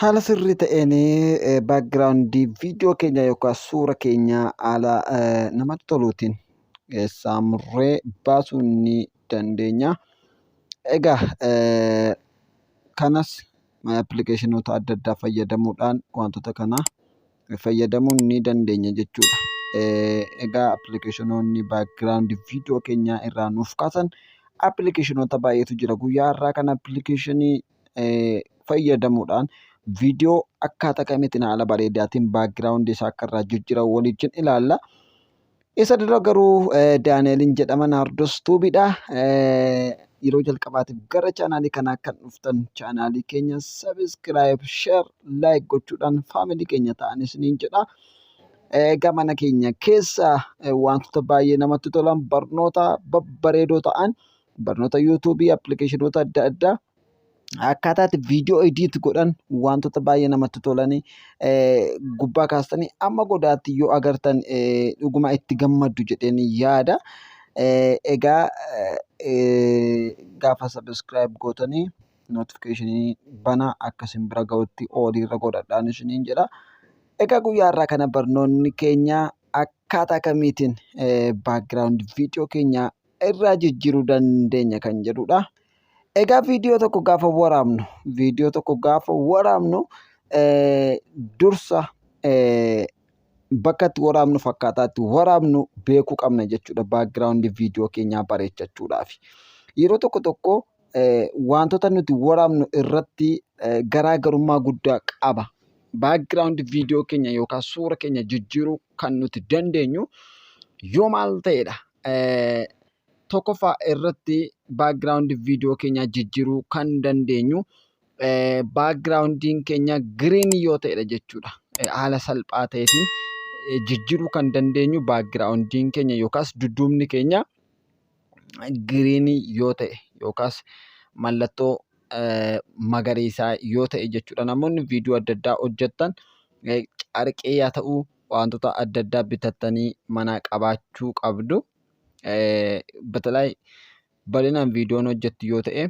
Haala sirrii ta'een backgroundii viidiyoo keenya yookaan suura keenya haala namatti toluutiin keessaa murree baasuu ni dandeenya. Egaa kanas appilikeeshinoota adda addaa fayyadamuudhaan wantoota kana fayyadamuu ni dandeenya jechuudha. Egaa appilikeeshinoonni backgroundii viidiyoo keenyaa irraa nuuf kaasan appilikeeshinoota baay'eetu jira. Guyyaa har'aa kana appilikeeshinii fayyadamuudhaan viidiyoo akkaataa kamiitiin haala bareedaatiin backgroundii isaa akka irraa jijjiiran waliin ilaalla. Isa dura garuu Daani'eliin jedhama Naardos Tuubiidha. Yeroo jalqabaatiif gara chaanaalii kanaa kan dhuftan chaanaalii keenya subscribe, share, like gochuudhaan family keenya ta'an isiniin jedha. Egaa mana keenya keessa wantoota baay'ee namatti tolan, barnoota babbareedoo ta'an, barnoota YouTubeii, appilikeeshinoota adda addaa, akkaataa itti viidiyoo edit godhan, wantoota baay'ee namatti tolanii gubbaa kaastanii amma godaatti yoo agartan dhuguma itti gammaddu jedheen yaada. Egaa gaafa subscribe gootanii notificationii banaa akka isin bira ga'utti oliirra godhadhaan isiniin jedha. Egaa guyyaa har'aa kana barnoonni keenya akkaataa kamiitiin background viidiyoo keenya irraa jijjiiruu dandeenya kan jedhudha. Egaa viidiyoo tokko gaafa waraabnu dursa bakka itti waraabnu, akkaataa itti waraabnu beekuu qabna jechuudha background viidiyoo keenyaa bareechachuudhaaf. Yeroo tokko tokko wantoota nuti waraabnu irratti garaagarummaa guddaa qaba. Background viidiyoo keenya yookaan suura keenya jijjiiruu kan nuti dandeenyu yoo maal ta'edha? Tokkoffaa irratti background viidiyoo keenyaa jijjiiruu kan dandeenyu backgroundiin keenya greenii yoo ta'edha jechuudha. Haala salphaa ta'eetiin jijjiiruu kan dandeenyu backgroundiin keenya yookaas dudduubni keenya greenii yoo ta'e yookaas mallattoo magariisaa yoo ta'e jechuudha. Namoonni viidiyoo adda addaa hojjettan carqee haa ta'uu, wantoota adda addaa bitattanii mana qabaachuu qabdu. Batalaayi bal'inaan viidiyoon hojjettu yoo ta'e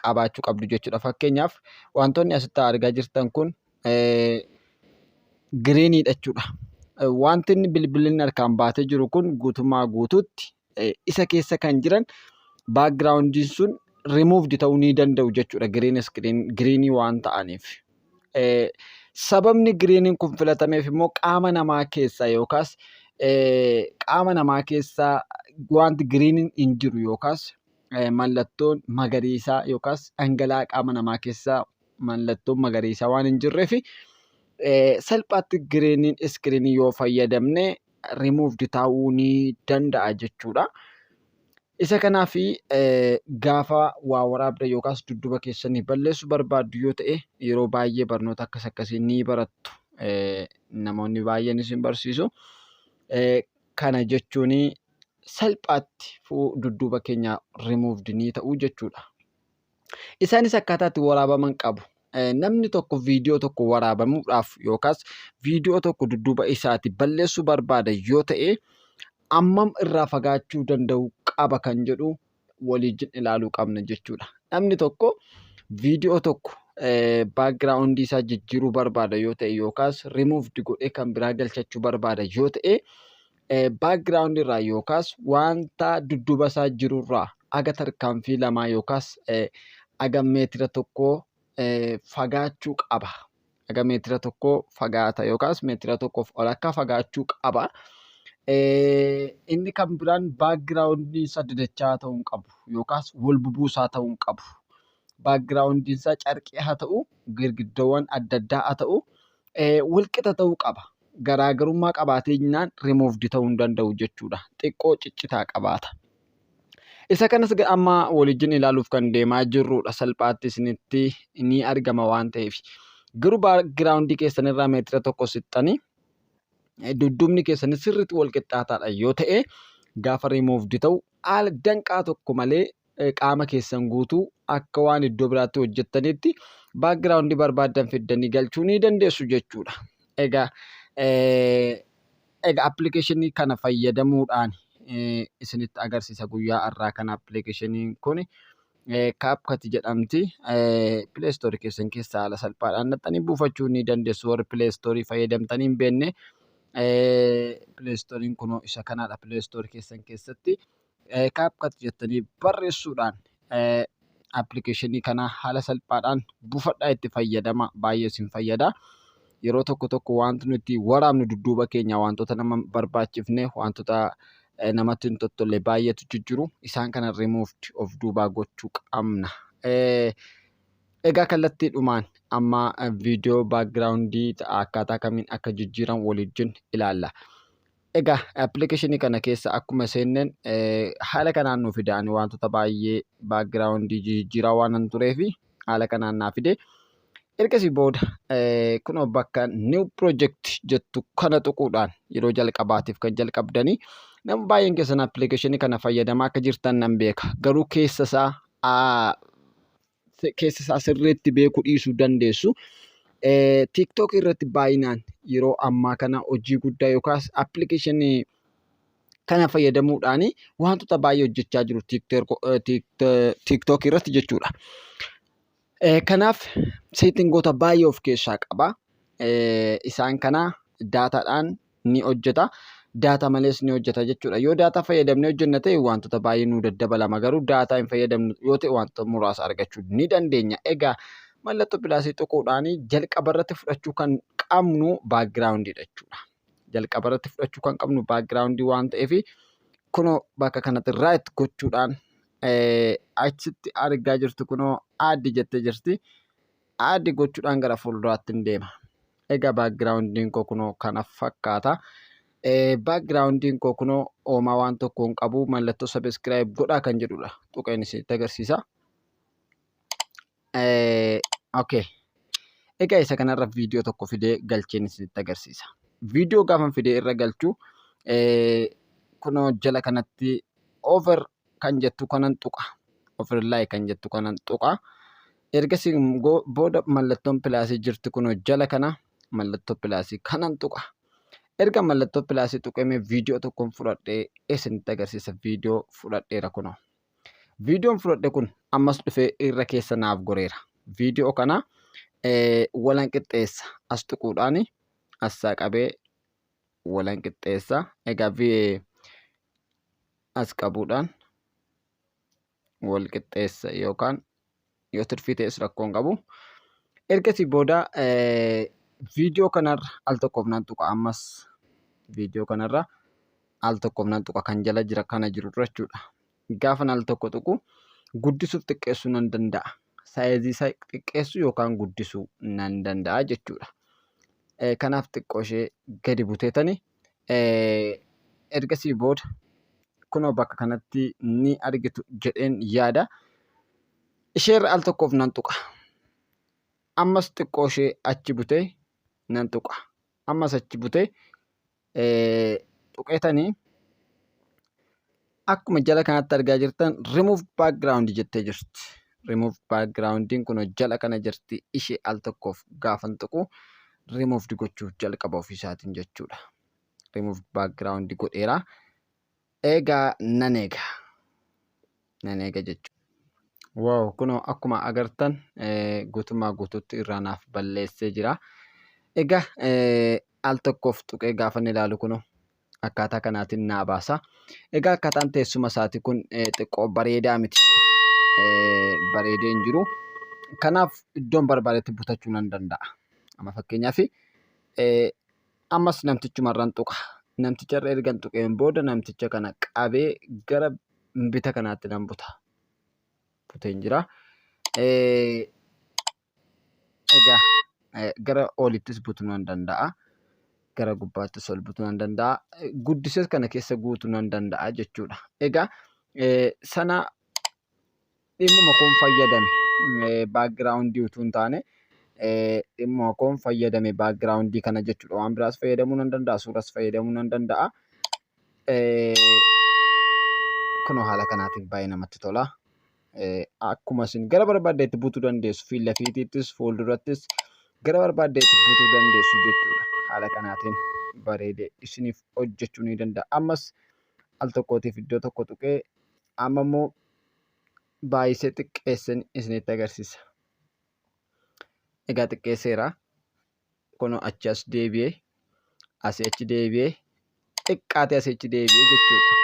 qabaachuu qabdu jechuudha. Fakkeenyaaf, wantoonni asitti argaa jirtan kun greeniidha jechuudha. Wanti inni bilbilli inni harkaan baatee jiru kun guutummaa guutuutti isa keessa kan jiran backgroundiin sun removed ta'uu ni danda'u jechuudha, green screen greenii waan ta'aniif. Sababni greeniin kun filatameef immoo qaama namaa keessaa yookaas qaama namaa keessaa wanti greeniin hin jiru yookaas mallattoon magariisaa yookaas dhangala'aa qaama namaa keessaa mallattoon magariisaa waan hin jirreef, salphaatti greeniin screenii yoo fayyadamne removed ta'uu ni danda'a jechuudha. Isa kanaaf gaafa waa waraabdan yookaas dudduuba keessanii balleessuu barbaaddu yoo ta'e, yeroo baay'ee barnoota akkas akkasii ni barattu. Namoonni baay'een isin barsiisu. Kana jechuun salphaatti dudduuba keenya removed ni ta'u jechuudha. Isaanis akkaataa itti waraabaman qabu. Namni tokko viidiyoo tokko waraabamuudhaaf yookaas viidiyoo tokko dudduuba isaati balleessuu barbaada yoo ta'e, ammam irraa fagaachuu danda'u qaba kan jedhu waliin ilaaluu qabna jechuudha. Namni tokko viidiyoo tokko backgroundii isaa jijjiiruu barbaada yoo ta'e yookaas removed godhee kan biraa galchachuu barbaada yoo ta'e, backgroundii irraa yookaas wanta dudduuba isaa jirurraa aga tarkaanfii 2 yookaas aga meetira 1 fagaachuu qaba. Aga meetira 1 fagaata yookaas meetira 1f ol akka fagaachuu qaba. Inni kan biraan backgroundiin isaa didachaa ta'uu hin qabu yookaas wal bubuusaa ta'uu hin qabu. Backgroundiin isaa carqii haa ta'u, girgiddoowwan adda addaa haa ta'u, walqixa ta'uu qaba. Garaagarummaa qabaatee jennaan removed ta'uu hin danda'u jechuudha. Xiqqoo ciccitaa qabaata. Isa kanas amma waliin ilaaluuf kan deemaa jirrudha. Salphaatti isinitti ni argama waan ta'eef. Garuu backgroundii keessanirraa meetira 1 siqxanii dudduubni keessanii sirriitti wal qixxaataadha yoo ta'e, gaafa removed ta'u haala danqaa tokko malee qaama keessan guutuu akka waan iddoo biraatti hojjettanitti backgroundii barbaaddan fiddanii galchuu ni dandeessu jechuudha. Egaa appilikeeshinii kana fayyadamuudhaan isinitti agarsiisa guyyaa har'aa kana. Appilikeeshiniin kun CapCut jedhamti. Play Store keessan keessaa haala salphaadhaan naqxanii buufachuu ni dandeessu warri Play Store fayyadamtanii hin beekne. Play Store'n kunoo isa kanaadha. Play Store keessan keessatti CapCut jettanii barreessuudhaan appilikeeshinii kana haala salphaadhaan buufadhaa itti fayyadama. Baay'ee isin fayyada. Yeroo tokko tokko wanti nuti waraabnu dudduuba keenya wantoota nama barbaachifne, wantoota namatti hin tottolle baay'eetu jijjiru. Isaan kana removed of duubaa gochuu qabna. Egaa kallattiidhumaan amma viidiyoo backgroundii akkaataa kamiin akka jijjiiran waliin ilaalla. Egaa appilikeeshinii kana keessa akkuma seenneen haala kanaan nu fida. Ani wantoota baay'ee backgroundii jijjiiraa waan hin tureefi haala kanaan naa fide. Ergasii booda kunoo bakka new project jettu kana tuquudhaan yeroo jalqabaatiif kan jalqabdanii, nama baay'een keessan appilikeeshinii kana fayyadamaa akka jirtan nan beeka. Garuu keessa isaa sirriitti beekuu dhiisuu dandeessu. TikTok irratti baay'inaan yeroo ammaa kana hojii guddaa yookaas appilikeeshinii kana fayyadamuudhaan wantoota baay'ee hojjechaa jiru TikTok irratti jechuudha. Kanaaf settingoota baay'ee of keessaa qaba. Isaan kana daataadhaan ni hojjeta. Daataa malees ni hojjeta jechuudha. Yoo daataa fayyadamnee hojjenna ta'e wantoota baay'ee nu daddabalama. Garuu daataa hin fayyadamnu yoo ta'e wantoota muraasa argachuu ni dandeenya. Egaa mallattoo plusii tuquudhaan jalqaba irratti fudhachuu kan qabnu backgroundiidha jechuudha. Jalqaba irratti fudhachuu kan qabnu backgroundii waan ta'eef, kunoo bakka kanatti right gochuudhaan achitti argaa jirtu, kunoo add jettee jirti. Add gochuudhaan gara fuulduraatti hin deema. Egaa backgroundiin koo kunoo kana fakkaata. Backgroundiin koo kunoo oomaa waan tokko hin qabu, mallattoo subscribe godhaa kan jedhudha. Tuqeen isinitti agarsiisa. Okay. Egaa isa kanarra viidiyoo tokko fidee galcheen isinitti agarsiisa. Viidiyoo gaafan fidee irra galchu, kunoo jala kanatti over kan jettu kanan tuqa. Overlay kan jettu kanan tuqa. Ergasii booda mallattoon plusii jirti, kunoo jala kana mallattoo plusii kanan tuqa. Erga mallattoo plusii tuqamee viidiyoo tokkoon fudhadhee isinitti agarsiisa. Viidiyoo fudhadheera kunoo. Viidiyoon fudhadhe kun ammas dhufee irra keessa naaf goreera. Viidiyoo kana walan qixxeessa, as tuquudhaan as qabee walan qixxeessa. Egaa as qabuudhaan wal qixxeessa yookaan yoo tirfii ta'es rakkoo hin qabu. Ergasii booda viidiyoo kanarra al tokkoof nan tuqa, ammas viidiyoo kanarra al tokkoof nan tuqa, kan jala jira kana jiru jechuudha. Gaafan al tokko tuqu guddisuuf xiqqeessuu nan danda'a. Sizeii isaa xiqqeessuu yookaan guddisuu nan danda'a jechuudha. Kanaaf xiqqoo ishee gadi buteetani ergasii booda kunoo bakka kanatti ni argitu jedheen yaada. Isheerra al tokkoof nan tuqa. Ammas xiqqoo ishee achi butee nan tuqa. Ammas achi butee tuqeetanii akkuma jala kanatti argaa jirtan remove background jettee jirti. Remove backgroundiin kun jala kana jirti, ishee al tokkoof gaafan tuqu remove gochuuf jalqaba ofiisaatiin jechuudha. Remove background godheera. Egaa nan eega. Nan eega jechuudha. Wow, kunoo akkuma agartan guutummaa guutuutti irraa naaf balleessee jira. Egaa al tokkoof tuqee gaafa ilaalu kunoo akkaataa kanaatiin naa baasa. Egaa akkaataan teessuma isaatii kun xiqqoo bareedaa miti. Bareedee hin jiru. Kanaaf iddoon barbaadetti butachuu nan danda'a. Amma fakkeenyaaf ammas namtichumarraan tuqa. Namticharra ergan tuqeen booda namticha kana qabee gara bita kanaatti nan buta. Buteen jira. Egaa gara olittis butuu nan danda'a. Gara gubbaattis ol butuu nan danda'a. Guddisees kana keessa guutuu nan danda'a jechuudha. Egaa sana dhimmuma koon fayyadame, backgroundii utuu hin taane dhimmuma koon fayyadame backgroundii kana jechuudha. Waan biraas fayyadamuu nan danda'a. Suuras fayyadamuu nan danda'a. Kunoo haala kanaatiin baay'ee namatti tola. Akkuma isin gara barbaaddeetti butuu dandeessu. Fiila fiitiittis fuuldurattis gara barbaaddeetti butuu dandeessu jechuudha. Haala kanaatiin bareedee isiniif hojjechuu ni danda'a. Ammas al tokkootiif iddoo tokko tuqee amma immoo Baay'isee xiqqeesseen isinitti agarsiisa. Egaa xiqqeesseera. Kunoo achi as deebi'ee, asii achi deebi'ee, xiqqaatee asii achi deebi'ee jechuudha.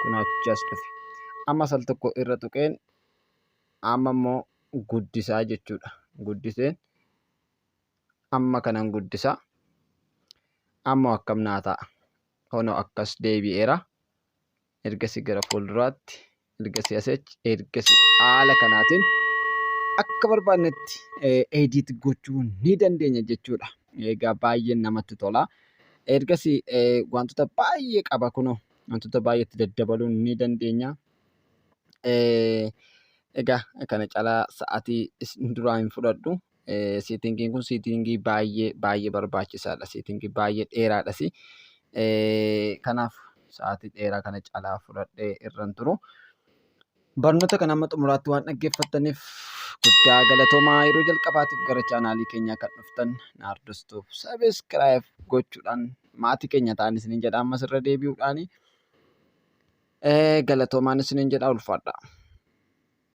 Kunoo achi as dhufe. Ammas al tokko irra tuqeen amma immoo guddisaa jechuudha. Guddiseen amma kanan guddisaa. Ammoo akkam naa ta'a? Kunoo akkas deebi'eera. Ergasii gara fuulduraatti, ergasii asii achi, ergasii haala kanaatiin akka barbaannetti edit gochuu ni dandeenya jechuudha. Egaa baay'ee namatti tola. Ergasii wantoota baay'ee qaba kunoo, wantoota baay'eetti daddabaluu ni dandeenya. Egaa kana caalaa sa'aatii isin duraa hin fudhadhu. Settingiin kun settingii baay'ee baay'ee barbaachisaadha. Settingii baay'ee dheeraadhas. Kanaaf sa'aatii dheeraa kana caalaa fudhadhee irra hin turu. Barnoota kana amma xumuraatti waan dhaggeeffattaniif guddaa galatoomaa. Yeroo jalqabaatiif gara chaanaalii keenyaa kan dhuftan Naardostuuf subscribe gochuudhaan maatii keenya ta'an isiniin jedha, ammas irra deebi'uudhaani. Galatoomaan isiniin jedha, ulfaadha.